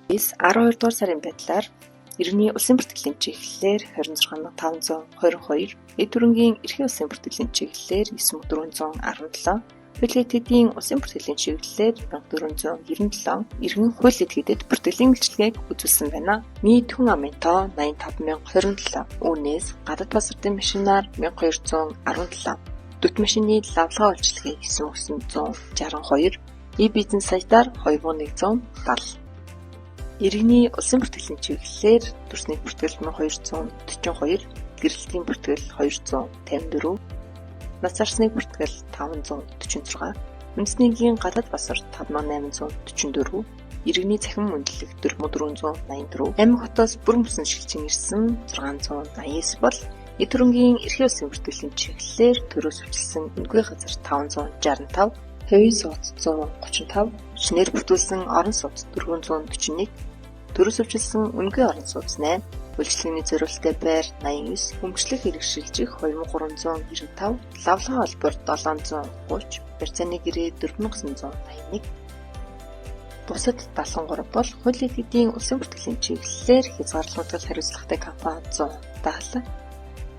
12 дугаар сарын байдлаар иргэний улсын бүртгэлийн чиглэлээр 26,522, эд хөрөнгийн эрхийн улсын бүртгэлийн чиглэлээр 9,417, хуулийн этгээдийн улсын бүртгэлийн чиглэлээр 1497 иргэн хууль этгээдэд бүртгэлийн үйлчилгээг үзүүлсэн байна. Нийт хүн амын тоо 85,027. Үүнээс гадаад паспортын машинаар 1217, дүт машины лавлгаа үйлчилгээ 9,962, e-бизнес сайтаар 2170. Иргэний улсын бүртгэлийн чиглэлээр төрсний бүртгэл 1242, гэрлэлтийн бүртгэл 254, нас барсны бүртгэл 546, үндэсний энгийн гадаад паспорт 5844, иргэний цахим үнэлэг 4484, аймаг хотоос бүрэн бүсэн шилжин ирсэн 689 бол эд хөрөнгийн эрхийн улсын бүртгэлийн чиглэлээр төрөөс өвчлсөн үнэгүй газар 565, хувийн сууц 135, шинээр бүртгүүлсэн орон сууц 441, төрөөс өвчлсөн үнэгүй орон сууц 8, үйлчилгээний зориулттай байр 89, өмчлөх хэрэг шилжих 2395, лавлгаа олбор 730, барьцааны гэрээ 4981, бусад 73 бол хууль этгээдийн улсын бүртгэлийн чиглэлээр хязгаарлагдмал хариуцлагатай компани 170,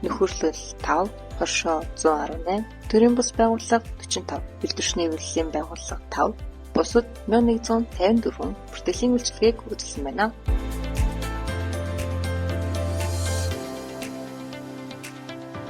нөхөрлөл 5, хоршоо 118, төрийн бус байгууллага 45, хил түвшний хэвлэлийн байгууллага 5, бусад 1154 бүртгэлийн үйлчилгээг үзүүлсэн байна.